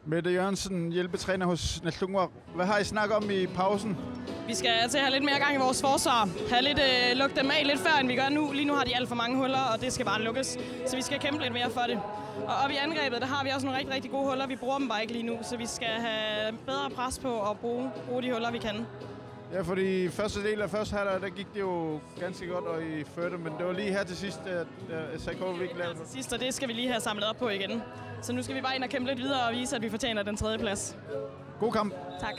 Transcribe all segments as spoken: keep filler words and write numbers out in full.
Mette Jørgensen, hjælpetræner hos Nallunnguaq. Hvad har I snakket om i pausen? Vi skal til at have lidt mere gang i vores forsvar. Have lidt, øh, lukke dem af lidt før, end vi gør nu. Lige nu har de alt for mange huller, og det skal bare lukkes. Så vi skal kæmpe lidt mere for det. Og op i angrebet, der har vi også nogle rigtig, rigtig gode huller. Vi bruger dem bare ikke lige nu, så vi skal have bedre pres på og bruge, bruge de huller, vi kan. Ja, fordi første del af første halvleg, der gik det jo ganske godt, og I førte, men det var lige her til sidst, at, øh, S A K fik lavet. Til sidst, og det skal vi lige have samlet op på igen. Så nu skal vi bare ind og kæmpe lidt videre og vise, at vi fortjener den tredje plads. God kamp. Tak.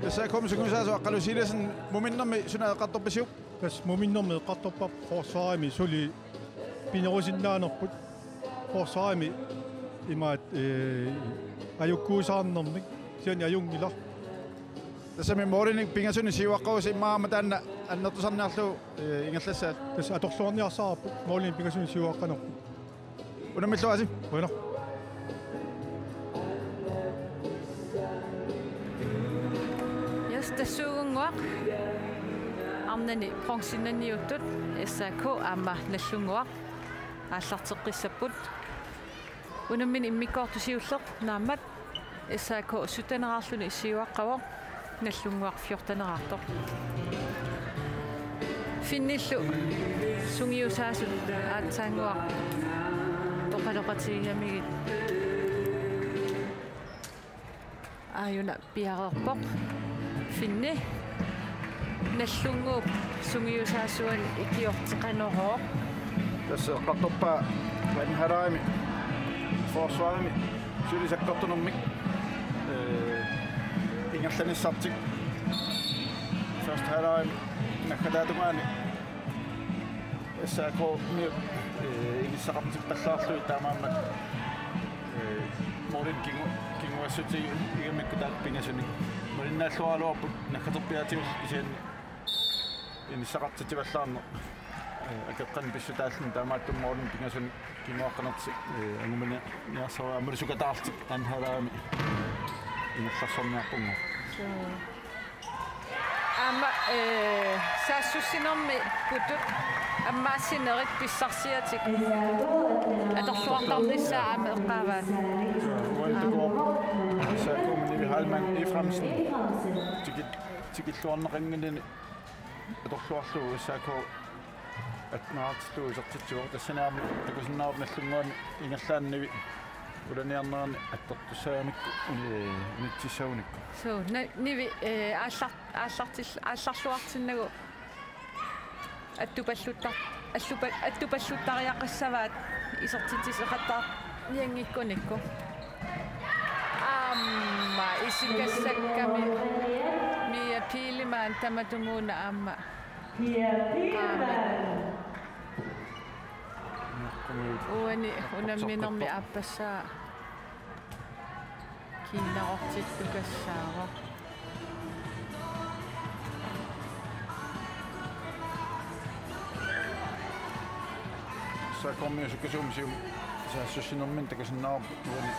S A K-mi sungiusaasoq Aqqalu Silassen, momentummi suna eqqartorpisiuk? Tassa momentummi eqqartorparput, forsvarimi suli pinerusinnaanerput. Forsvarimi imaat, ee, ajukkuusaarnermik, kisianni ajunngilaq. Tassami målinik pingasunik siuaqqavusi, immaqa aamma taanna annertusarniarlugu, ee, ingerlassavat. Tassa atorluarniarsaraarput målinik pingasunik siuaqqanerput. Unammilluarisi. Uina. Yes, tassuugunnguaq arnani bronzenaniuttut S A K aamma Nallunnguaq aallarteqqissapput. Unammineq immikkoortoq siulleq naammat, S A K sytteneraarluni siuaqqavoq, Nallunnguaq fjorteneraartoq. Finnillu sungiusaasut aatsaannguaq oqaloqatigigamigit aajuna piareerpoq. Finni Nallunnguup sungiusaasuani ikiorteqanorooq. Tassa eqqartorpaa anden halvlegimi forsvarimi suli sakkortunermik, ee, ingerlanissartik. Første halvlegimi naggataatungaani S A K-miut, ee, inissaqartippallaarlugit, taamaammat, ee, målinik kingu-, kinguassutigigamikku taakku pingasunik. Malinnaalluaraluarput naggaterpiaatigut, kisianni inissaqartitipallaarneq, ee, akeqqanik pissutaalluni taamaattumik målinik pingasunik kinguaqqanertik, ee, angumani-, niarsaru aammalu sukataarlutik anden halvlegimi ingerlaarsorniarpunga. Suu. Aamma, ee, saassussinermi putut ammaassinerit pissarsiatik atorluartarnissaa aamma eqqaavaat. Uani takuarput S A K-mi Nivi Heilmann Efraimsen tiki-, tikilluarneqanngilani atorluarlugu S A K atteneraartillugu isertitsivoq, tassani aamma takusinnaavarput Nallunnguani ingerlaannaq Nivi ulaniarnerani attortussagamikku, uni-, unitsissagunikku. Suu, na-, Nivi, ee, aallar-, aallartil-, aallarluartinnagu attupalluttar-, allupa-, attupalluttariaqassavaat isertitsisoqattaarnianngikkunikku. Aamma isikassakkami Mia Pilemann tamatumuuna aamma. Pia Pilemann. Uani unamminermi aappassaa kiinnarortittukassaavoq. S A K-mi sukkasuumik siumut saassussinermini takusinnaavarput uani.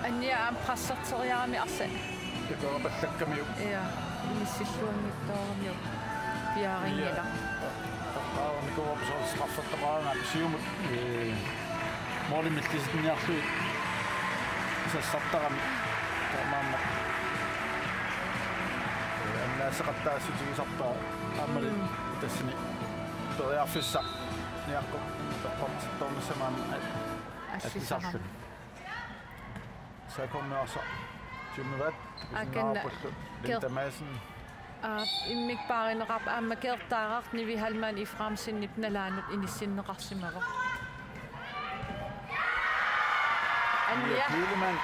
Annia aamma presserteriarami arsaq. Takorapallakkamiuk. Ja, inissilluanngitsooramiuk piarinngilaq. Ja. Taqqaarnikuuarput soorlu straffertoqaraangat siumut, ee, målip millisinniarlugit sassartarami taamaammat. Ee, annaaseqattaassutigisarpaa aammali. Mm. Tassani periarfissaq niaqqut toqqortittornissamut aamma at-, allisarami. Allisarluni. S A K-miuarsaq siummivaat. Akanna. Kusinnaarpullu Linda Madsen. Aap, immikkut paarineqarpoq aamma Keertaaraq Nivi Heilmann Efraimsenip nalaanut inissinneqarsimavoq. Annia. Annia Pilemann,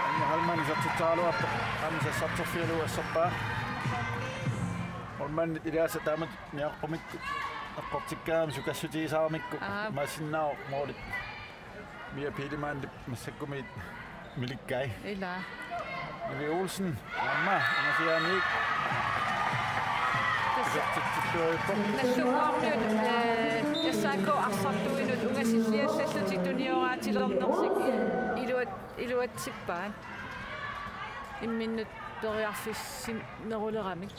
Annia Heilmann isertitseraluarpoq, aamma sassarterfigalugu asserpaa. Målmandip ilaasa taamatut niaqqumikkut eqqortikkaangami sukassutigisaramikku. Aap. Imaassinnaavoq målip Mia Pilemannip massakkumiit Milikkai. Ila. Nivi Olsen. Aamma. Angasianik. Tassa. Isertitsilluarpoq. Nallunnguarmiut, eh, S A K arsartuinut ungasilliallallutik tunioraatilernersik iluat-, iluatsippaat. Imminnut periarfissineruleramik.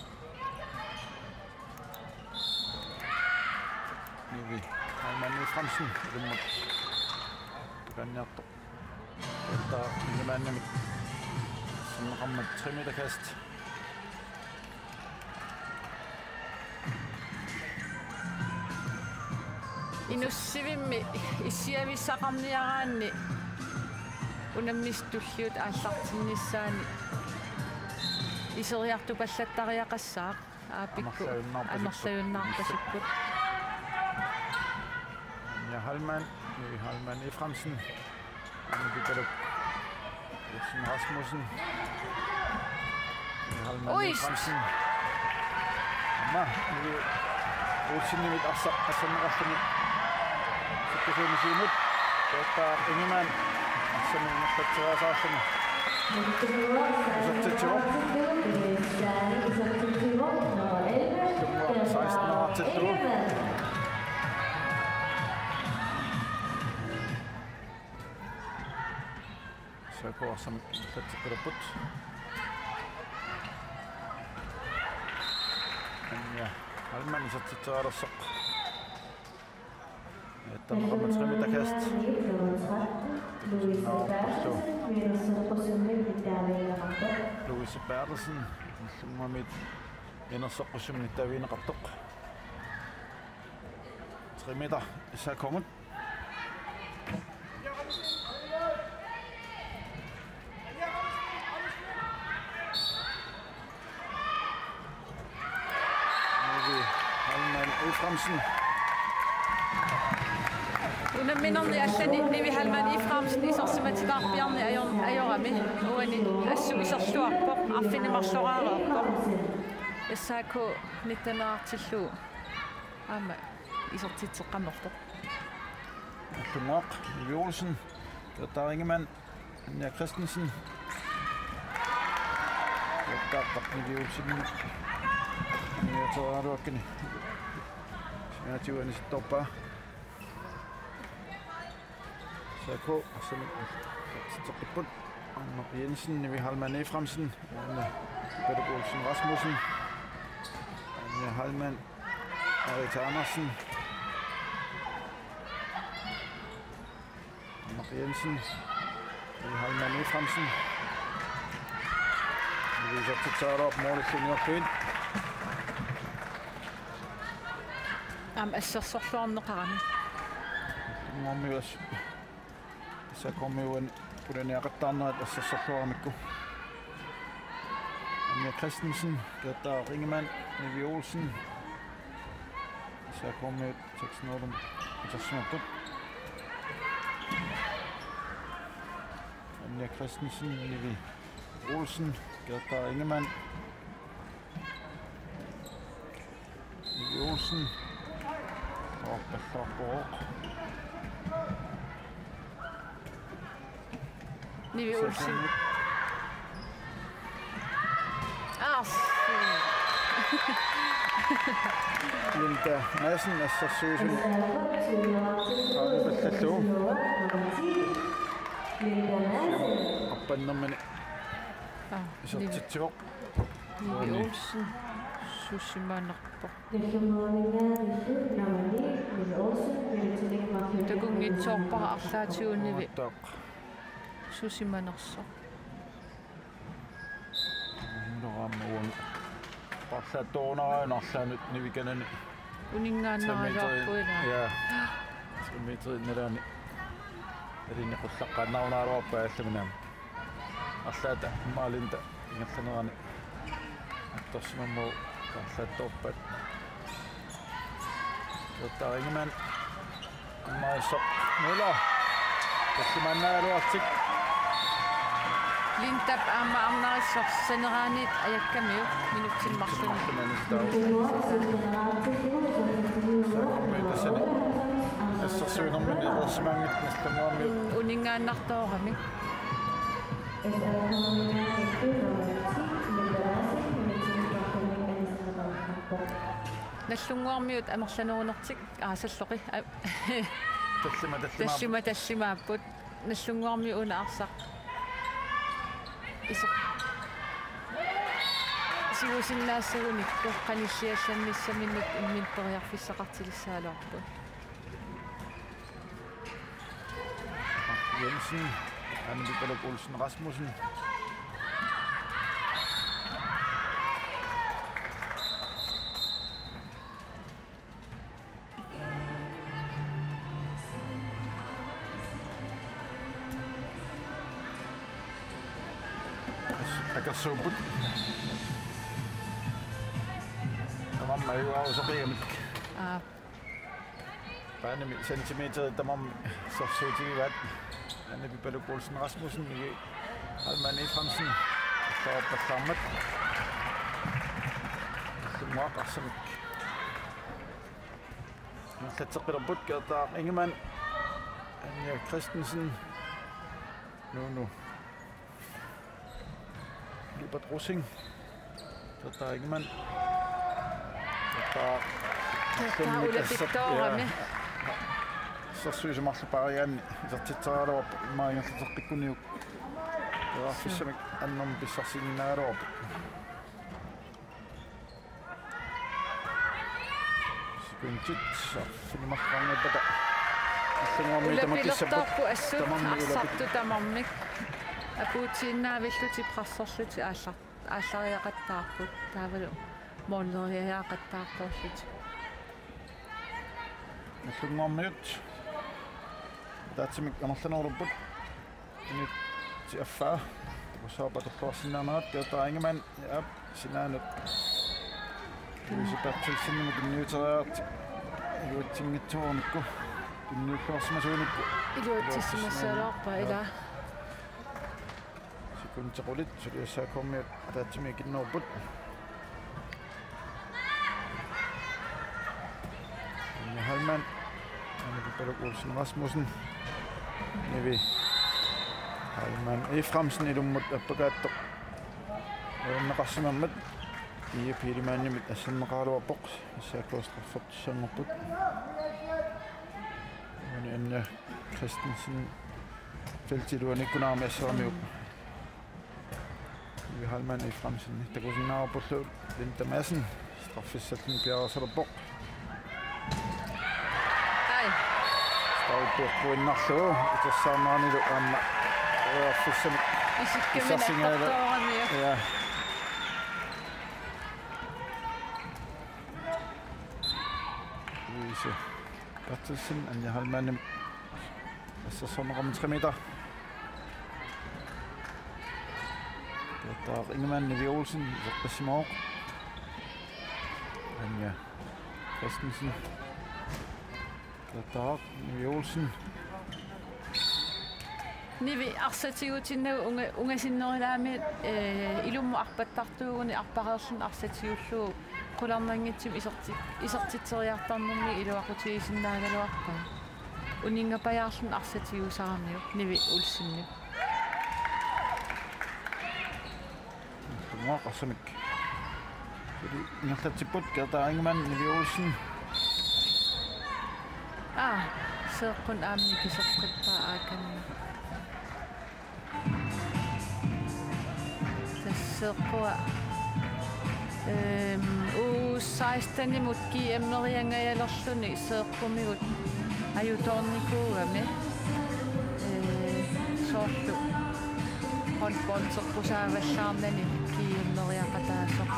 Nivi Heilmann Efraimsen, ilummut. Tukanniartoq. Peter Ingemann. Arsamik tre meter kast. Inussivimmi issiavissaqarniaraanni unammissut tulliuttut aallartinnissaanni iseriartupallattariaqassaaq. Aappikku. Amerlajunnaarpasipput. Amerlajunnaarpasipput. Anja Heilmann, Nivi Heilmann Efraimsen. Anne Pikaluk. Olsen Rasmussen. Nivi Heilmann Efraimsen. Aamma, Nivi Olsenimit arsaq, arsamik arsamik. Sukkusuumisiinut. Peter Ingemann. Arsamik ingerlatseriasaarluni. Isertitsivoq. Isertitsivoq. Nummer elleve. Nummer seksten. S A K arsamik ingerlatsippalupput. Anja Heilmann isertitserialersoq. Tamakku tre meter kast. Louise Berthelsen. Louise Berthelsen. Nallunnguamik inersoqqussummik nittaavigineqartoq. Tre meter S A K-mut. Nivi Heilmann Efraimsen. Unamminerni allani Nivi Heilmann Efraimsen isersimatigaarpiarni ajor-, ajorami. Uani assut iserluarpoq, arfineq-marloraareerpoq. S A K nitten-ertillugu. Aamma isertitseqqammerpoq. Nallunnguaq, Nivi Olsen, Peter Ingemann, Anja Christensen. Peter Nivi Olsen. Anja Teraluakkini. Sinatiuani sittorpaa. S A K, arsamik isertitseqqipput. Arnaq Jensen, Nivi Heilmann Efraimsen, Anne Peter Olsen Rasmussen, Anja Heilmann, Arita Andersen, Arnaq Jensen, Nivi Heilmann Efraimsen, Nivi isertitseriaraluarpoq målillu uniorlugu. Aamma assersorluarneqarami. Nallunnguarmiut assut. S A K-miut pulaniaqattaarnerat assersorluaramikku. Anja Christensen, Peter Ingemann, Nivi Olsen. S A K-miut seks nul-imut utersimapput. Anja Christensen, Nivi Olsen, Peter Ingemann. Nivi Olsen. Oorpalluarpoq. Nivi Olsen. Aarsi. Linda Madsen, assersuisuni. Aamma pallallugu. Appannermini. Aa, isertitsivoq. Nivi Olsen. Susimanerpoq. Takunngitsoorpara arlaatigut Nivi. Attaaq. Susimanersoq. Iloraamma uanga. Arlaattoorunaraanni arlaannut Nivi kanani. Uninngaannaraluarpoq ilaa. Ja. Tre meter nalaani. Alinni qullaqqaannarunaraluarpaa allaminiaam. Arlaata Maalinta ingerlanerani attorsimammagu arlaattoorpat. Peter Ingemann. Arnarisoq Møller. Tallimaannaagaluartik. Lindap aamma arnarisoq saneraaniit ajakkamiuk minutsit marlunni. Assersuinermini eqeersimaanngitsoq Nallunnguarmiut. Uninngaannartoorami. S L-korminngaanniit nummer ti, Nikolajsen, Nikolajsen, Nikolajsen. Nallunnguarmiut amerlanerunertik aasalloqi. A-, Tallima, tallima. Tallima, tallimaapput. Nallunnguarmiut una arsaq. Iso-, siusinnaassagunikku qanilliallannissaminnut imminut periarfissaqartilissagaluarput. Jensen, Anne Vibeke Olsen Rasmussen. Akersuupput. Tamarmik ajugaasaqigamikkit. Aa. Paanimi centimeterit tamarmik sorsuutigivaat. Anne Vibeke Olsen Rasmussen, Nivi Heilmann Efraimsen. Taarpallaarmat. Tunguaq arsamik. Ingerlatseqqilerput Gerda Ingemann. Anja Christensen. Nuunu Lubert Rosing. Gerda Ingemann. Gerda Gerda ulapittoorami. Ja. Sorsuusimarlu paarigaanni isertitseriaraluarpoq immaqa ingerlateqqikkuniuk. Periarfissamik annermik pissarsisinnaagaluarpoq. Sekundit arfineq-marlunngorpata. Nallunnguarmiut tamakkiissapput. Ulapilertarput assut tamarmik ulapit- arsartut tamarmik. Apuutiinnaavillutik presserlutik aallar-, aallariaqattaarput. Taavalu måleriaqattaartorlutik. Nallunnguarmiut ataatsimik amerlanerulerput. Minutsit affaa. Takussavarput atorluarsinnaaneraat Gerda Ingemann. Aap, sinaanut. Louise Berthelsenimut tunniuteriarlutik. Iluatsinngitsoornikku. Tunniulluarsimasuunikku. Iluatsissimassagaluarpaa, ilaa. Sekundit qulit suliassaqarmiut ataatsimik ikinnerput. Anja Heilmann, Anne Vibeke Olsen Rasmussen, Nivi Heilmann Efraimsen ilummut appakaattoq. Ajornaqarsimammat Pia Pilemanimit asserneqaraluarpoq, S A K straffertussanngorput. Uani Anja Christensen feltip iluaniikkunarami asseramiuk. Nivi Heilmann Efraimsen takusinnaavarpullu, Linda Madsen straffissalluni piareersalerpoq. Ai. Stolpe eqquinnarlugu, itersaarneranilu aamma periarfissamik. Isikkamik issarsingaala-, attortooramiuk. Ja. Louise Berthelsen, Anja Heilmann, assersorneqarmat tre meter. Gerda Ingemann, Nivi Olsen, iseqqissimavoq. Anja Christensen. Gerda, Nivi Olsen. Nivi arsaq tigutinnagu unga-, ungasinnerulaami, eh, ilummut arpattartuuguni arpareerluni arsaq tigullugu qularnanngitsumik iserti-, isertitseriartarnermik iluaqutigisinnaagaluarpaa. Uninngapajaarluni arsaq tigusaramiuk Nivi Olsenip. Tunguaq arsamik. Suli ingerlatsipput Gerda Ingemann, Nivi Olsen. Aa, seeqquni aamma nikiseqqippaa aakanna. Tassa seeqqua, ehm, U seksten-imut G M-eriangajalerluni seeqqumigut ajutoornikuugami. Eh, soorlu håndboldeqqusaavallaarnani G M-eriaqataasoq.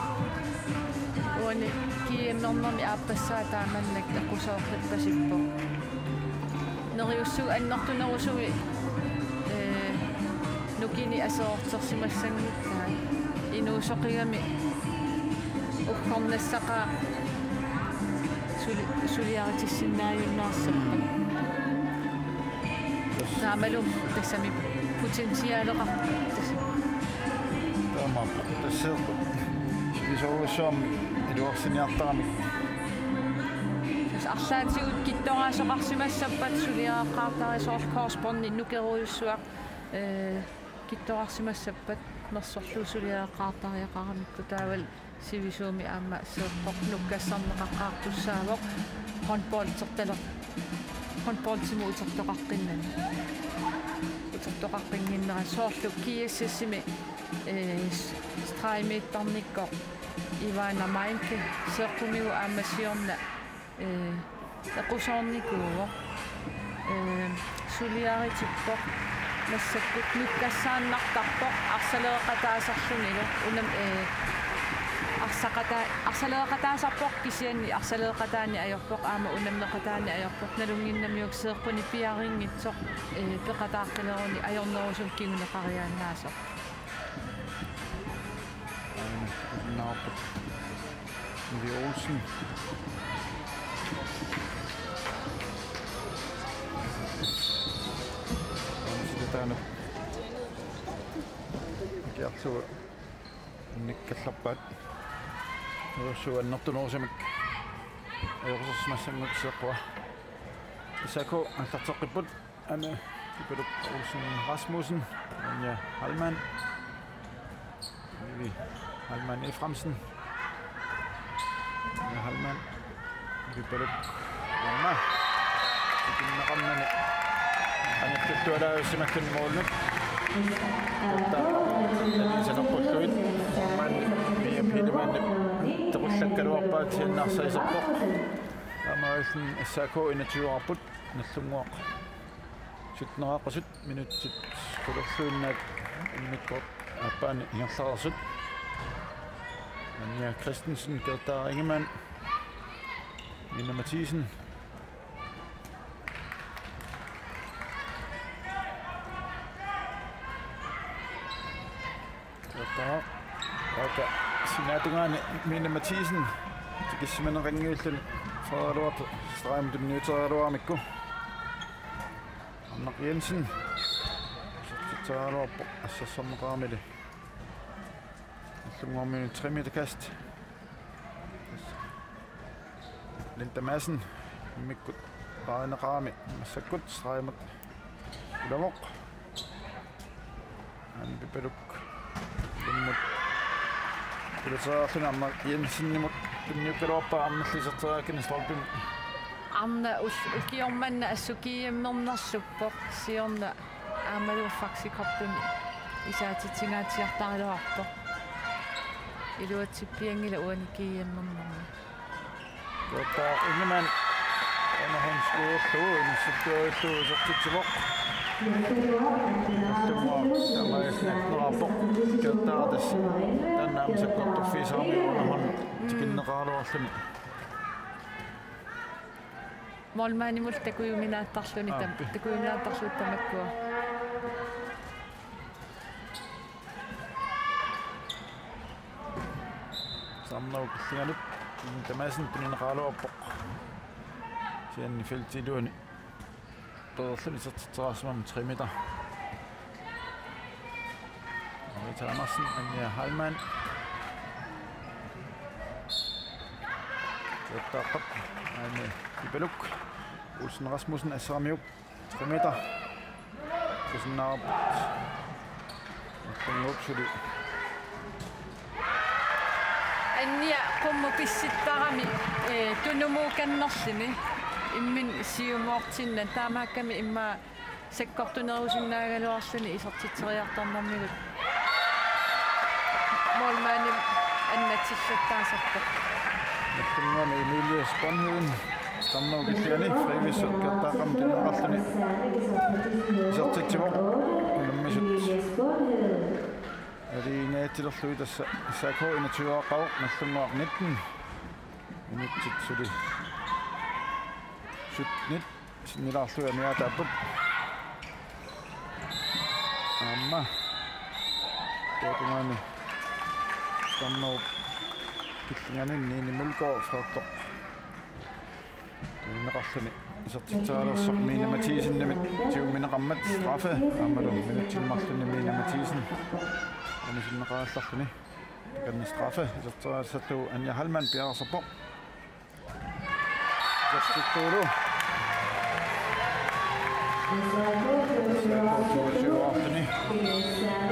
Uani G M-ernermi aappassaa taamannak eqqusoortippasippoq. Neriussuk annertunerusumik, eh, nukinnik aserortersimassanngikkaat. Inuusoqigami uggornassaqaaq suli-, suliaritissinnaajunnaarserput. Taamalu tassami potentialeqarpoq tassa. Taamaappoq. Tasseerpoq. Sivisoorujussuarmik iluarsiniartaramik. Tassa arlaatigut kittoraasoqarsimassappat suliareqqaartarisoorlu korsbåndi nukerujussuaq, eh, Kittorarsimassappat mersorluusuliaqaartariaqaramikku taavalu sivisuumik aamma seeqqoq nukkassarneqaqqaartussaavoq håndboldertaleq håndboldimut utertoqaqqinnani. Utertoqaqqinnginnerat soorlu G S S-imi, eh, stregmesterimikkoq Ivana Meinke seeqqumigut aamma siorna eh, equsoornikuuvoq. Eh, suliaritippoq massakkut nukkassaannartarpoq arsaleeqataasarlunilu. Unam-, eh, arsaqata-, arsaleeqataasarpoq kisianni arsaleeqataani ajorpoq aamma unammeqataani ajorpoq nalunnginnamiuk seeqqunik piarinngitsoq, eh, peqataaqqileruni ajornerusumik kinguneqariaannaasoq. Aana, naaput. Nivi Olsen. Aana, sila taanna. Kiarlugu. Nikkallarpaat. Uussuannertunerusumik. Ajoqusersimassanngortissaqquaq. S A K aallarteqqipput. Anne Pipaluk Olsen Rasmussen, Anja Heilmann, Vivi Heilmann Efraimsen, Anja Heilmann, Pipaluk, Anja, tikinneqarnani, anittualaasimakkani målnut. Tatta, Anita Nokkulluit, Mia Pilemann, Toqullakkaluarpaat siannaarsarisarpoq. Aamma S A K enogtyve-arput, Nagdlunguaq. Sytteneqaqqasut minutsit qularluinnaat immikkut aappaani ingerlareersut. Anja Christensen, Gerda Ingemann, Mina Mathisen. Gerda, Gerda, sinaatungaani Mina Mathisen. Tikissimaneqanngivilluni Frederik Luarp, stregimut tunniuteriaraluaramikku. Arnaq Jensen. Isertitseriaraluarpoq assersorneqaramili. Nagdlunguarmiunit tre meter kast. Linda Madsen. Immikkut paarineqarami massakkut stregimut ulavoq. Anne Pipaluk. Immut. Pulasaarluni Arnaq Jensenimut. Tunniukkaluarpaa arnalli iserteriarakkani stolpimut. Arnaq ul-, ukioq manna assut G M-ernerluppoq siorna aammalu Faxe Cupimi isaatitsingaatsiartaraluarpoq. Iluatsippianngilaq uani G M-ernermi. Gerda Ingemann. Underhåndsskuullu, inissikkuullu, isertitsivoq. Nagdlunguaq taamaalilluni atteneraarpoq. Gerda tassa. Taanna aamma sakkortuuffigisarami underhånd tikinneqaraluarluni. Målmandimut takujuminaattarluni tam-, Aappi. Takujuminaattarluni tamakkua. Sarnau killinganut tamaasa tunineqaraluarpoq. Kisianni feltip iluani pereerluni isertitseriarsimammat tre meter. Rita Andersen, Anja Heilmann. Tuattaaqqap, Anne Pipaluk. Olsen Rasmussen, asseramiuk. Tre meter. Kusinnaarput. Tunngupsuli. Anja qummut pissittarami, eh, tunumuukannerluni. Imminut siumoortinnagu taamaakkami immaqa sakkortunerusinnaagaluarluni isertitseriartornermigut. Målmandip annatsillattaasarpoq. Nagdlunguami Emilie Sponhøen. Sarnau killinganni frivilligit Gerda Qam tunineqarluni isertitsivoq. Unammisut. Aliinaatsilerlugit tassa S A K enogtyve-aaqqavoq, Nagdlunguaq nitten. Minutsit suli syttenit sinnilaarlugit amigaataapput. Aamma. Taava tungaani Sarnau killinganni Nini Mølgaard Frederik. Tunineqarluni isertitseriaraluartoq Mina Mathiasenimit tigummineqarmat straffe aammalu minutsini marlunni Mina Mathiasen anisinneqarallarluni. Takanna straffe isertitseriaraluartoq Anja Heilmann piareersarpoq. Isertittuulu. Isertittuulu.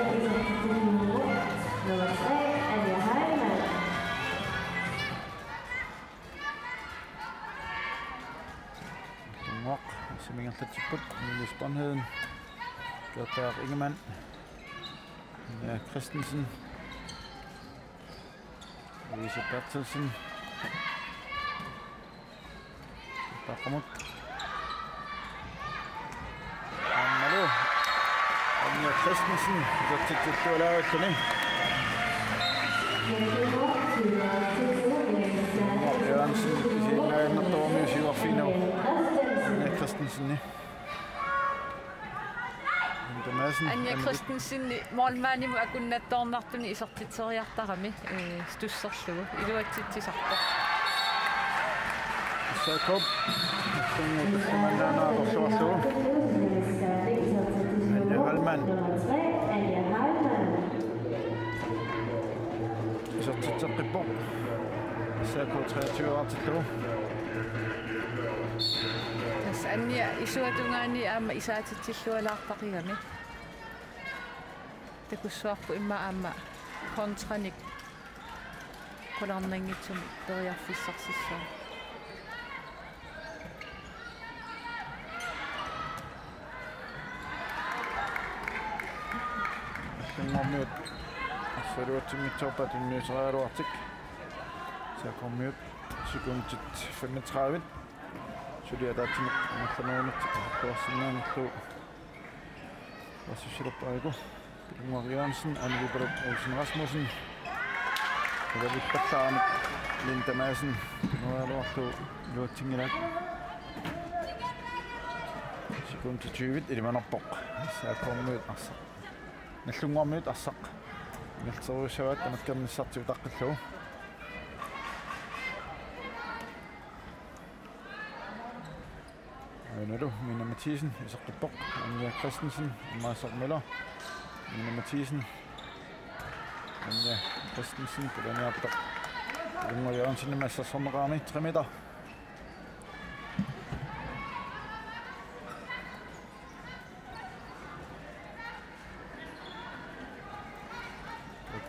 Tatsipput, Niels Bornheden, Gerda Ingemann, Anja Christensen, Louise Berthelsen, Takamut. Aammalu Anja Christensen, isertitsillualaarluni. Jørgensen, isiginnaajunnaartuumiu siuarfiinau. Anja Christensen. Anja Madsen. Anja Christensen målmandimut akunnattoornartuni isertitseriartarami, eh, stusserlugu. Iluatsitsisarpoq. S A K-p. Tunngutullumannaanaatorluarlugu. Anja Heilmann. Isertitseqqippoq. S A K treogtyve-artillugu. Tassa Anja isuata tungaani aamma isaatitsillualaartaqigami. Takussuarput immaqa aamma kontranik qularnanngitsumik periarfissarsissaaq. Nallunguarmiut assaluatsinngitsoorpaat tunniuseriaraluartik. S A K-miut sekundit femogtredive. Suli ataatsimut amerlanerunissi amerluarsinnaanngillugu. Assussilerpariku. Pilunngua Jørgensen, Anne Vibert Olsen Rasmussen. Ulavippallaarami Linda Madsen. Tunniugaluarlugu iluatsinngilaq. Sekundit tyve ilimanarpoq. S A K-miut arsaq. Nallunguarmiut arsaq. Ingerlaterussavaat tamakkernissartik utaqqillugu. Avialu, Mina Mathisen, iseqqippoq, Anja Christensen, Maasaq Møller, Mina Mathisen, Anja Christensen, pulaniarpoq. Pilunngua Jørgensen, massassarneqarami, tre meter.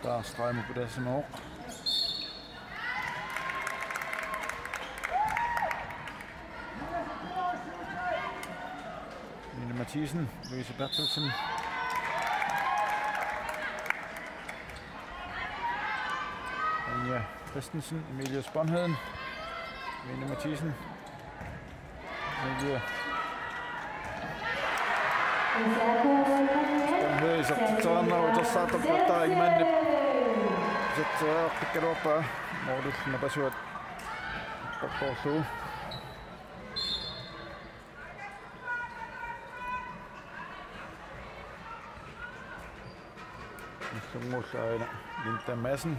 Taava streg-imut pulaasimavoq. Mina Mathisen, Louise Berthelsen. Anja Christensen, Emilie Sponheden. Mina Mathisen. Emilie. Sponheden isertitseriarneq utersaartoq Gerda Ingemannip. Isertitseriarpikkaluarpaa. Målip napasuat. Qorporlu. Nallunguulluni Linda Madsen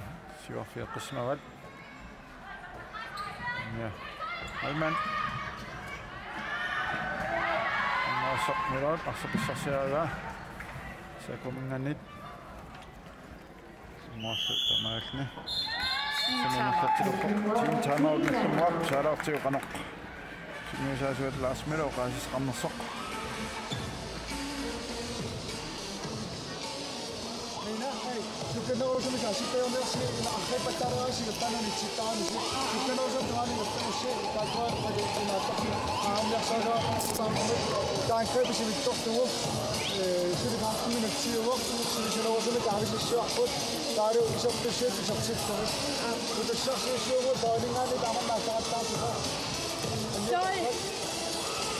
siuarfeqqissimavaat. Ja. Heilmann. Maasaq Møller, arsaq pissarsiarigaa. S A K-minngaanniit. Maasaq taamaalilluni. Team timeout. Team timeout Nallunguaq, saalaartigu qanoq. Sunniusaasuat Lars Møller oqaasissaqarnersoq. Mina, hej. Sukkanerusumik aasiit taorniarsi, ila arriippallaariarisi, taanna nitsittaarnisi. Sukkanerusumik taanna nitsittaarnisi, taakkuuppagi imaattoq. Aamma niarsaasua taanna taanna angrebip sivitsorlugu. Eh, suli femten minutsit siuvoq, suli sukkanerusumik taavissisiorput. Taavalu isertussiat isertittarput. Utersaarsiussiugut taaninngaanniit tamanna aallarattaartugut. Soi.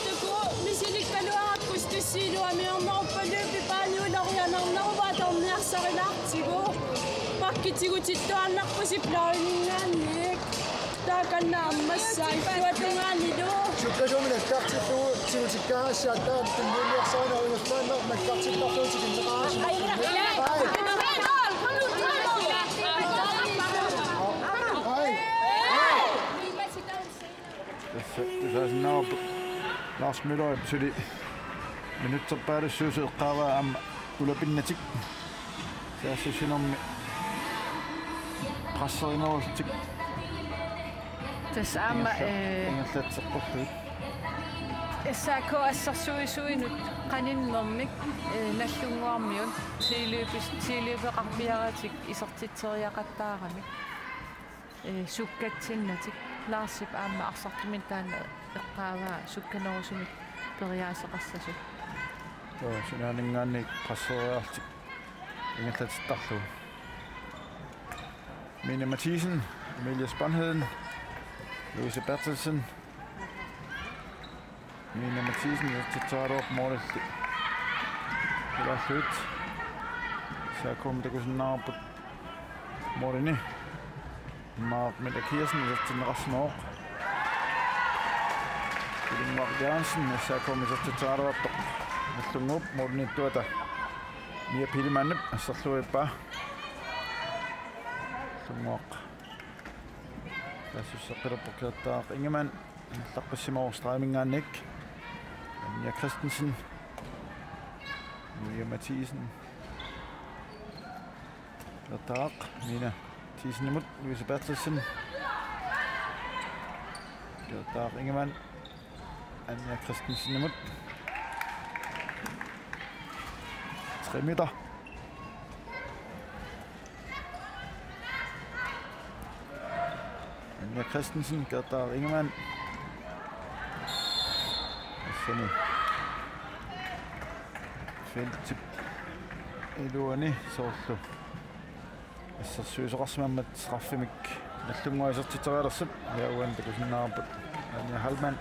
Takuuk misilikkaluarakku tussiiluamiorneruppaluppi paaniulorianarneruva atorniarsarilaartigu. Pakkitigutittuaannarpusi plaaninngaanniit. Taakannaa massaat illuatungaanilu. Sukkasuumik nakkartillugu tigutikkaangassi aatsaat tunniunniarsarineq uimallaanneq nakkartittarlugu tikinneqarasi. Ai, ai, ai. Ai. Tassa, tassa tusaasinnaavoq Lars Møller suli minutserpaalussuusoq eqqaavaa aamma ulapinnatik. Saassussinermi presserinerullutik. Tassa aamma, eh, ingerlatseqqullutik. S A K assersuisuinut qaninnermik, eh, Nallunguarmiut siiliupis-, siiliupeqarpiaratik isertitseriaqattaaramik. Eh, sukkatsinnatik. Larsip aamma arsartumik taanna eqqaavaa sukkanerusumik Periaaseqassasut. Joo, sinaaninngaanniit qasseriarlutik ingerlatittarlugu. Mine Mathisen, Emilie Spanheden, Louise Berthelsen. Mine Mathisen, isertitseriaraluarpoq målilli. Ilaarluit. S A K-mi takusinnaavarput målini. Mark Mette Kielsen isertinneqarsimavoq. Ulimmark Jørgensen, S A K-mi isertitseriaraluartoq. Nagdlunguup målimiittuata. Mia Pilemanip asserluippaa. Nagdlunguaq. Taassusseqqilerpoq Gerda Ingemann. Aallaqqissimavoq stregiminngaanniit. Anja Christensen. Mia Mathisen. Gerda Mine Mathisen imod Louise Berthelsen. Gerda Ingemann. Anja Christensen imod. Tre meter. Anja Christensen, Gerda Ingemann. Tassani feltip iluani soorlu assersuisoqarsimammat straffemik Nagdlunguaq isertitseriarlutik. Aajuna takusinnaavarput Anja Hallmann.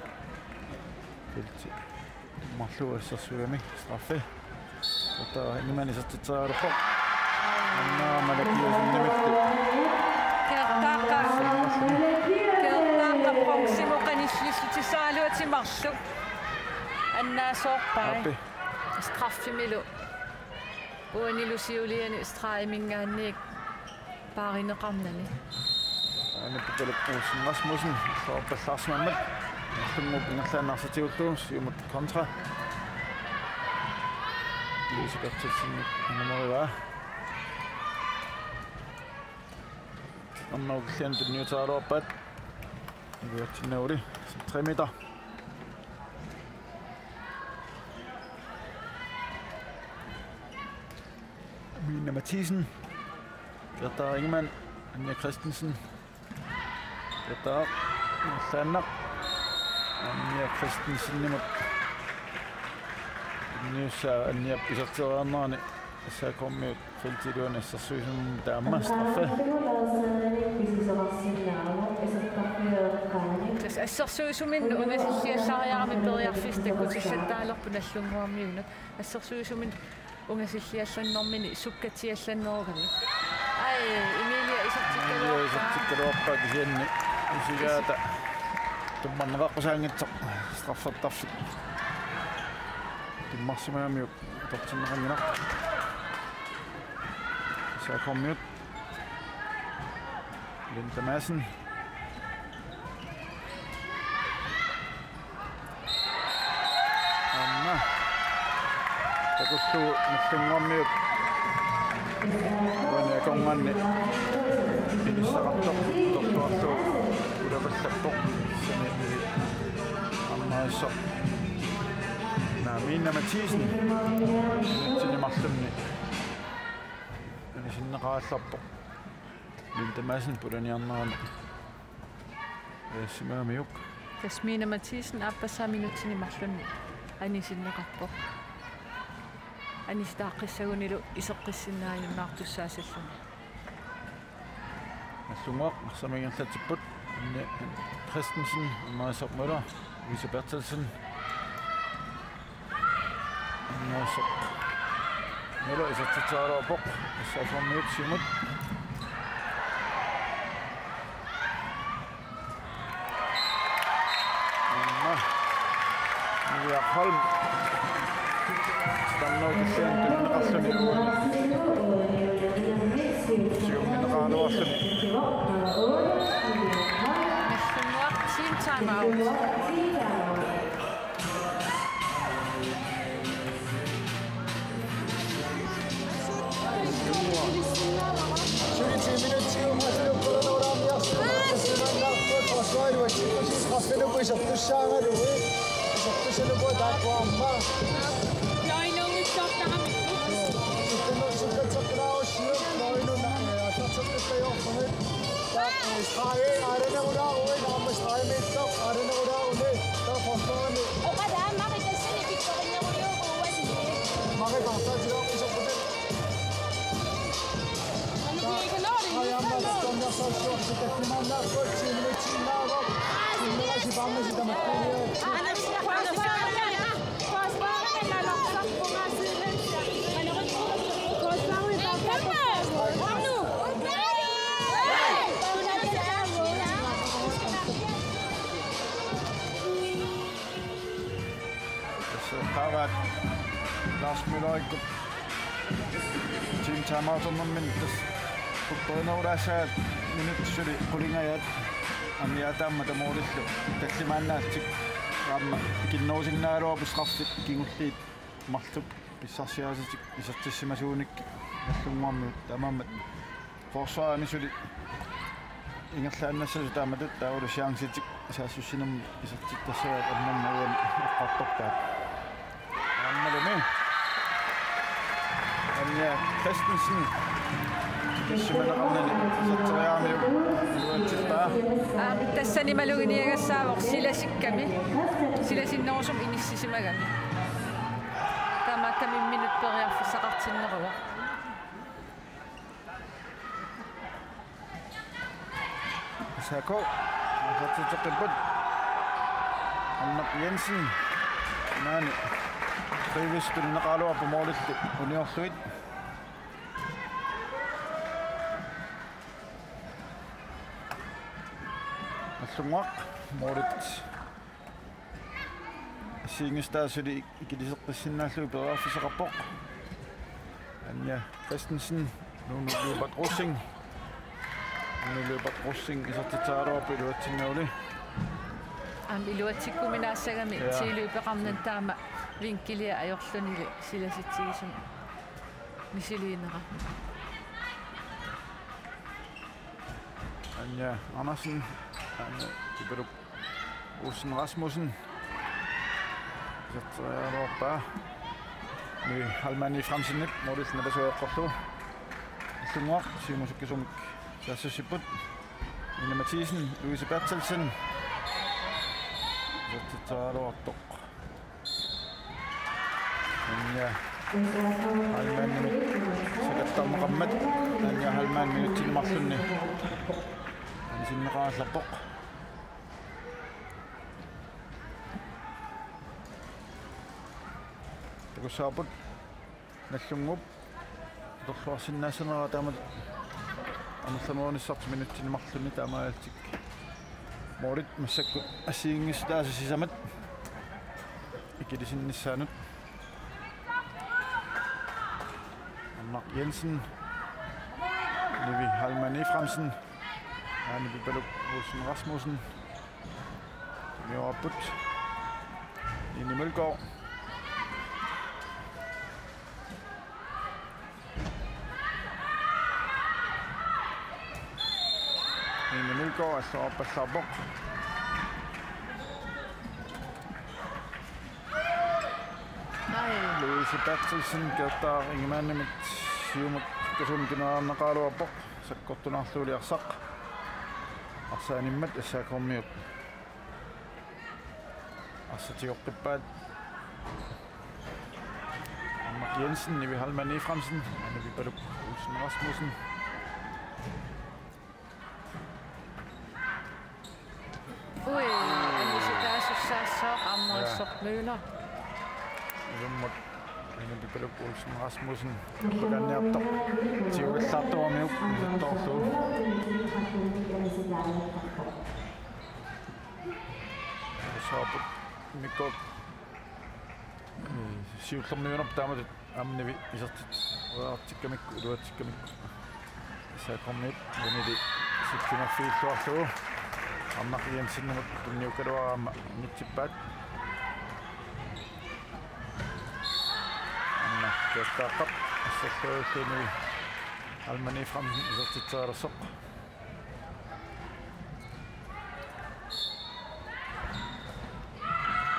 Feltip marluk assersuigami straffe. Gerda Ingemann isertitseriaraluarpoq. Anna Malakiasen nimitti. Gerda, Gerda bronzemut qanillissutissaraluatsigu marluk. Anna soorpai. Aappi. Straffemilu. Uanilu siuliani stregiminngaanniit paarineqarnani. Aana Pipaluk Olsen Rasmussen, soorpallaarsimammat. Nagdlunguup ingerlaannaq arsaq tigullugu, siumut kontra. Louise Berthelsen, nummer. Anna Olsen, den nye tager op, at. Iluatsinnaaguli, tre meter. Mine Mathisen. Gerda Ingemann. Anja Christensen. Gerda. Ingerlaannaq. Anja Christensenimut. Niussa Anja isertitseriarnerani S A K-miut feltip iluani assersuisumik taama straffe. Tassa assersuisuminni ungasilliallariarami periarfissat takkutillattaalerput Nagdlunguarmiunut. Assersuisuminni ungasilliallannermini sukkatsiallannerugami. Ai, Emilia isertikkaluarpaa. Emilia isertikkaluarpaa kisianni isigaata tummarneqaqqusaanngitsoq straffertarfik. Tummarsimagamiuk atortinneqanngilaq. S A K-miut. Linda Madsen. Aamma. Takullugu Nagdlunguarmiut. Uani akornanni. Inissaqartoq. Tortuarlugu. Ulapallappoq. Sani. Aamma issoq. Naa, Mine Mathisen. Minutsinni marlunni. Anisinneqarallarpoq. Linda Madsen pulaniarnerani. Eessimamiuk. Tassa Mine Mathisen aappassaa minutsinni marlunni anisinneqarpoq. Anisitaaqqissagunilu iseqqissinnaajunnaartussaasilluni. Nagdlunguaq, arsamik ingerlatsipput. Anne Christensen, Maja Soppmøller, Louise Berthelsen. Maja Soppmøller isertitseriaraluarpoq. S A K-miut siumut. Aamma. Mia Holm. Tanno kisianni tunniussalluni. Siummineqaraluarluni. Nagdlunguaq team time out. Streg, aalanerulaarui, aamma stregimiittoq, aalanerulaaruni, taava forsvarimi. Oqalaamma Marika. Tassa qaavaat Lars Møllerikkut team timeouternermini tassa upperinerulaassaat, minutsit suli qulingajaat, aamma taama tamuulillu tallimaannaallutik aamma ikinnerusinnaagaluarput straffit kingulliit marluk pissarsiaasatik isertissimasuunik Nagdlunguarmiut, taamaammat forsvarimi suli ingerlaannassasoq taamatut taavalu chancitik saassussinermut isertittassavaat, aamma uani eqqartorpaat. Aammalumi Anja Christensen simaneqarnani iserteriaramiuk iluatsippaa. Aamma tassani maluginiagassaavoq silasikkami, silasinnerusumik inissisimagami. Taamaakkami imminut periarfissaqartinneruvoq. S A K isertitseqqipput. Arnaq Jensen maani Krivis tunineqaraluarpoq målillu uniorlugit. Nagdlunguaq målit assigiinngisitaasut suli ikiliseqqissinnaallugu periarfissaqarpoq. Anja Christensen, Lone Lyberth Rosing. Lone Lyberth Rosing isertitseraluarpoq iluatsinngilaq. Aamma iluatsikkuminaassagami. Ja. Tiilu ipeqarnani taama vinkelia ajorlunili silasitsigisumik misiliinera. Anja Andersen, Anja Kipeluk Olsen Rasmussen. Iserteriaraluarpaa. Nivi Heilmann Efraimsenip målillu napasueqqorlu. Nagdlunguaq siumusukkisumik saassussipput. Ine Mathiesen, Louise Berthelsen. Isertitseraluartoq. Anja Heilmannimit sakattarneqarmat, Anja Heilmann minutsini marlunni anisinneqarallarpoq. Takussavarput Nagdlunguup atorluarsinnaassanera taamatut amerlanerunissartik minutsini marlunni, taamaalillutik målit massakkut assigiinngisitaasut sisamat ikilisinnissaannut. Arnaq Jensen, Nivi Heilmann Efraimsen, Ane Pipaluk Olsen Rasmussen. Tunniupput. Line Mølgaard. Line Mølgaard, alluarpallaarpoq. Ai. Louise Berthelsen, Gerda Ingemannimit, siumut, kasum kinarneqaraluarpoq, sakkortunaarlugu arsaq. Arsaanimmat S A K-miut arsaq tigoqqippaat. Arnaq Jensen, Nivi Heilmann Efraimsen, Ane Pipaluk Olsen Rasmussen. Ui, anisitaasussaassaaq aamma. Ja. Assoq Møller. Ilummut Ane Pipaluk Olsen Rasmussen. Pakanniartoq. Tiuillaartuamiuk misittoorlu. Saaput Mikko. Ee, siullermiuunerput taamatut aamma Nivi isertit-, uaartikkamikku, iluatsikkamikku. S A K-miut uanili sittinerfiilluarlugu. Arnaq Jensenimut tunniukkaluaraangat inissippaat. Aamma Kjærstaaqqap asserluarluni Heilmann Efraimsen isertitserialersoq.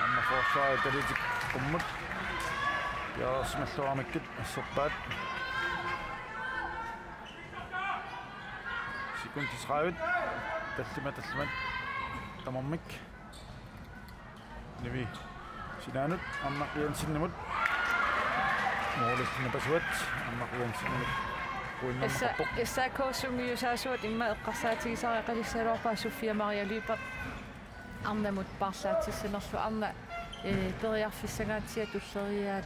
Aamma forsvarip talitik qummut. Piareersimalluaramikkit asserpaat. Sekundit tredive. Tallimat, tallimat. Tamarmik. Nivi sinaanut Arnaq Jensenimut. Målip napasuat Arnaq Jensenimut. Issa-, S A K sungiusaasuat immaqa eqqarsaatigisariaqalissaluarpaa Sofia Maria Lyberth arnamut paarlaatissanerlu arnat, eh, periarfissangaatsiaq tulleriiaat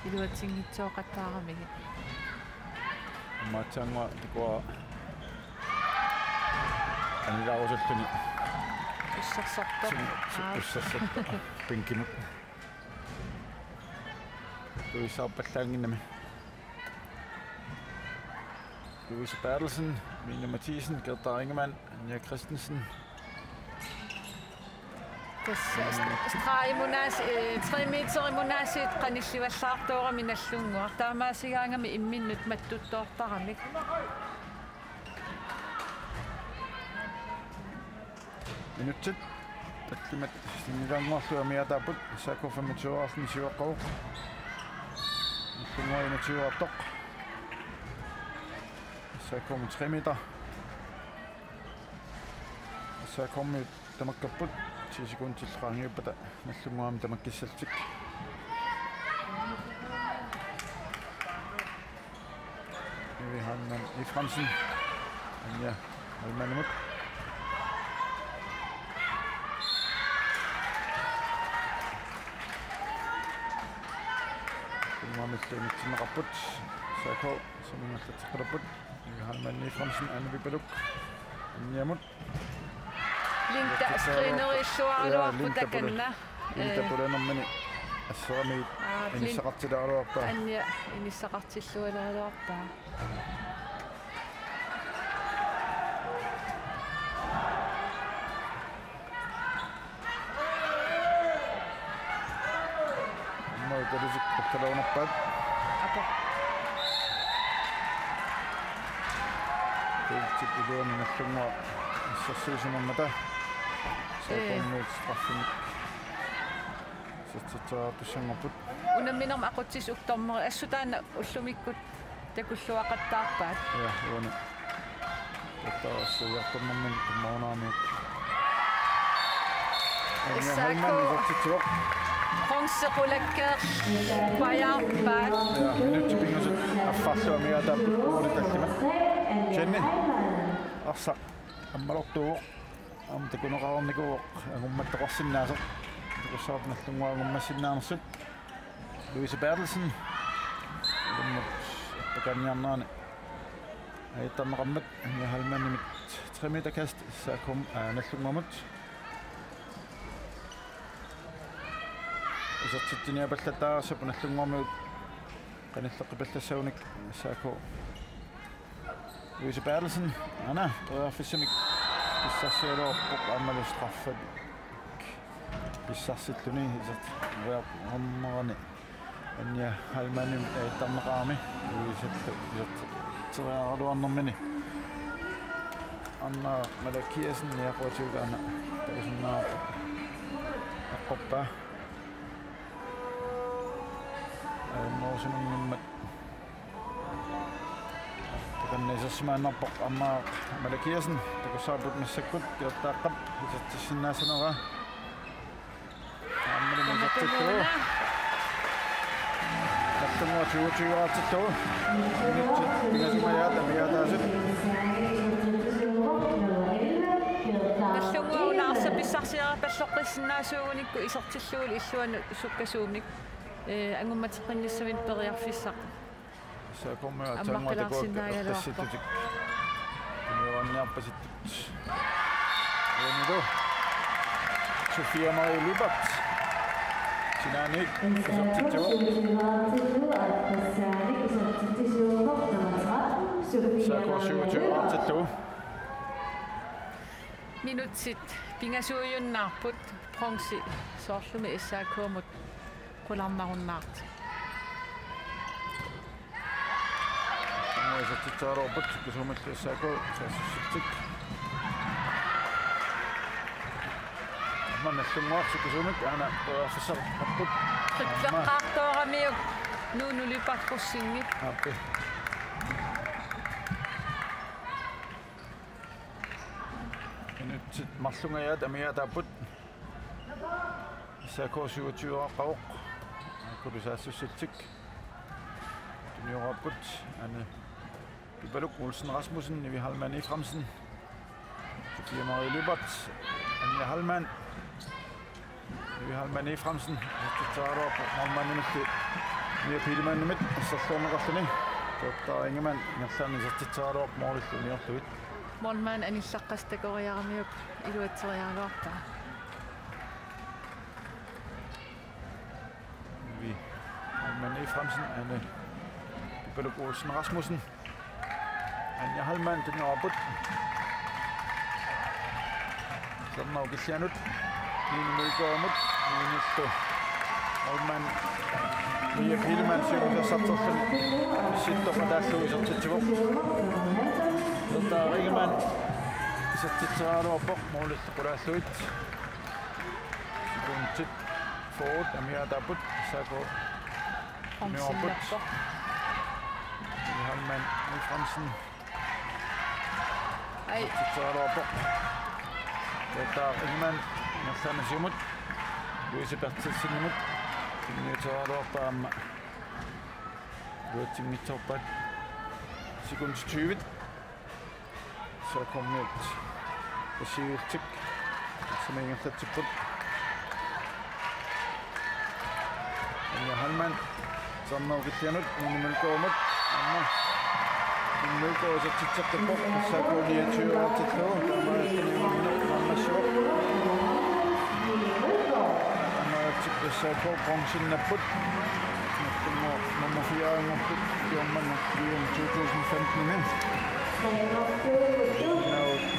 iluatsinngitsooqattaaramigit. Aamma aatsaannguaq takuara anilaarusulluni. Ussersortoq. Su-, su-, Aa. Ussersortoq. Bænkimut. Tuissaarpallaannginnami. Louise Berthelsen, Mine Mathiesen, Gerda Ingemann, Anja Christensen. Tassa st-, stregi munaas-, eh, tre meteri munaasiit qanillivallaartoorami Nagdlunguaq. Taamaasigaangami imminnut mattuttoortaramik. Minutsit tallimat sinnilaannguarlugit amigaataapput, S A K femogtyve-arluni siuaqqavoq. Nagdlunguaq enogtyve-artoq. S A K-mut tre meter. S A K-miut tamakkerput ti sekundit qaangiuppata Nagdlunguamit tamakkissallutik. Vivi Heilmann Efraimsen. Anja Heilmannimut. Nagdlunguamillu unitsinneqarput. S A K suminngallatsikkalapput. Vivi Heilmann Efraimsen, Anja Vipaluk. Anjamut. Linda screenerilluaraluarpoq. Jaa, Linda takanna. Pule-, Linda Eh. Pulenermini asseramiit Aa, Lin-, inissaqartilaaraluarpaa. Anja inissaqartilluaraluarpaa. Aamma utalusik uttaluunarpaat. Apo. Feltip iluani Nagdlunguaq assersuisimammata. Ee. S A K-miut straffimik. Isertitseriartussanngorput. Unamminermi aqutsisut uku dommeri assut taanna ullumikkut takulluaqattaarpaat. Ja, uani. Tattaassuiartornermini tummarunaamiuk. Anja S A K Heilmann isertitsivoq. Bronze qulakkeerpajaarpaat. Ja, minutsit pingasut affarlu amigaataapput uani tallimat. Jenny. Arsaq ammalortuuvoq. Aamma takuneqarnikuuvoq angummattoqarsinnaasoq. Takussavarput Nagdlunguaq angummassinnaanersut. Louise Berthelsen. Ilummut appakaanniarnerani ajattarneqarmat Anja Heilmannimit tre meter kast S A K-m, aa, Nagdlunguamut. Isertitsiniapallattaarassapput Nagdlunguamiut qanilleqqipallassagunik S A K. Louise Berthelsen, aana, periarfissamik pissarsigaluarpoq aammalu straffat pissarsilluni isertitseriarnerani. Anja Heilmannimit ajattarneqarami Louise isertitseriaraluarnermini. Anna Malakiasen niaqortiugaana takusinnaavarput eqqorpaa. Ajornerusimanngimmat takanna isersimaannarpoq Ammaaq Malakiasen, takussavarput massakkut Kiortaaqqap isertissinnaassaneraa. Aammalu isertillugu. Nagdlunguaq syvogtyve-artillugu. Minutsit pingasut amigaataasut. Nagdlunguaq una arsaq pissarsiaripalloqqissinnaasuugunikku isertillugulu illuanut sukkasuumik, ee, angummateqqinnissaminut periarfissaq. S A K-miut aamma aatsaannguaq takuakka qilaarsinnaagaluarpoq. Eqqissittutik. Tunniuranniarpasittut. Uanilu. Sofia Marie Lyberth. Sinaaniit isertitsivoq. S A K syvogtyve-artillugu. Minutsit pingasuujunnaarput, bronze soorlumi S A K-mut qularnarunnaartoq. Aamma isertitseriaraluarput, sukkasuumillu S A K saassussitsillutik. Aamma Nagdlunguaq sukkasuumik aana periarfissaqarput. Tripleqqaartooramiuk Nuunu Lyberth Rosingip. Aappi. Minutsit marlungajaat amigaataapput. S A K syvogtyve-aaqqavoq. Aakkulu saassussitsillutik. Tunniupput Anne Pipaluk Olsen Rasmussen, Nivi Heilmann Efraimsen, Sofia Marie Lyberth, Anja Heilmann, Nivi Heilmann Efraimsen, isertitseriaraluarpoq målmandimilli Mia Pihlmannimit, assersuunneqarluni, Peter Ingemann ingerlaannaq isertitseriaraluarpoq målillu uniorlugit. Målmand anillaqqasoq takoriaramiuk iluatseriaraluarpaa. Nivi Heilmann Efraimsen, Ane Pipaluk Olsen Rasmussen, Anja Heilmann, tunniupput. Sernau Kilianut, Nini Mølgaardimut, Ninillu målmand Mia Pihlmann siulisassartorluni sittoqataallu isertitsivoq. Peter Ingemann isertitseriaraluarpoq målillu qulaallugit. Sekundit fyrre amiaataapput, S A K. Tunniupput. Nivi Heilmann Efraimsen. Ai. Isertitseriaraluarpoq. Peter Ingemann, ingerlaannaq siumut. Louise Berthelsenimut. Tunniuteriaraluarpaa aamma. Iluatsinngitsoorpaat. Sekundit tyve. S A K-miut passiivitsi arsaq ingerlatsipput. Anja Heilmann, Sernau Kilianut, Nini Mølgaardimut, aamma Nini Mølgaard isertitseqqippoq, S A K niogtyve-ertillugu, taamaalilluni unammineq naammassivoq. Taamaalillutik S A K bronzinnapput. Nummer fire-nngortut siorna V M to tusind femten-imi. Naut,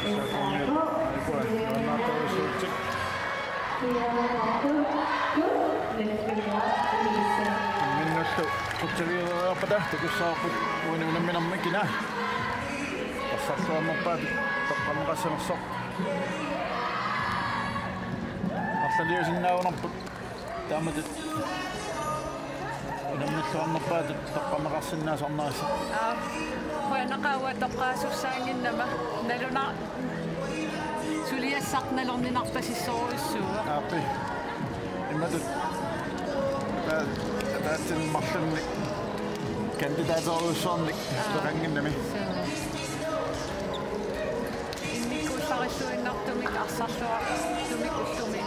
S A K-miut, S A K-miut, nuannaartorujussuupput. Imminnullu qutsavigereerpata takussavarput uani unamminermi kina arsarluarnerpaatut toqqammeqassanersoq. Arsarliusinnaagunarput. Taamatut unammilluarnerpaatut toqqammeqarsinnaasarnerisa. Aa, qujanaqaaq uanga toqqaasussaannginnama. Naluna-, suliassaq nalorninarpasissorujussuuvoq. Aappi. Imatut ta-, taatsin marlunnik kandidaterujussuarnik peqannginnami. Suu. Immikkuullarissuinnartumik arsarluartumik ullumi.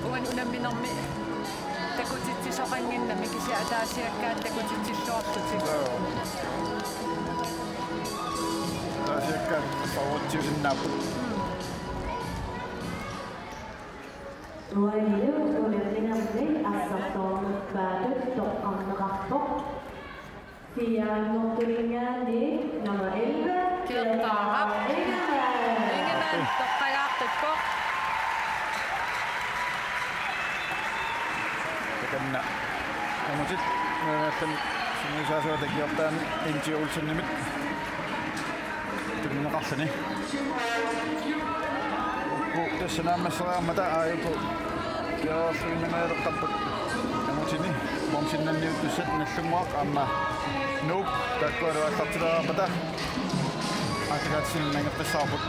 Uani unamminermi takutitsisoqannginnami kisianni ataasiakkaat takutitsilluarlutik. Ataasiakkaat favoritsiusinnaapput. Uanilu unamminermi arsarluarnerpaatut toqqammeqarpoq. Fire-nngortuminngaanniit nummer elleve, Gerda Rapp. Ingemann. Ingemann, toqqagaaqippoq. Takanna. Taamaattumik, eh, tassa sungiusaasuata Gerda N T Olsenimit. Tunineqarluni. Ukku tassa naammasseriarmata aajuku piareerluinnangaaleqqapput. Angutini bronzinnanniuttussat Nagdlunguaq aamma Nuuk taakkualu aallartilaarpata aallakaatitsineq nangeqqissaarput.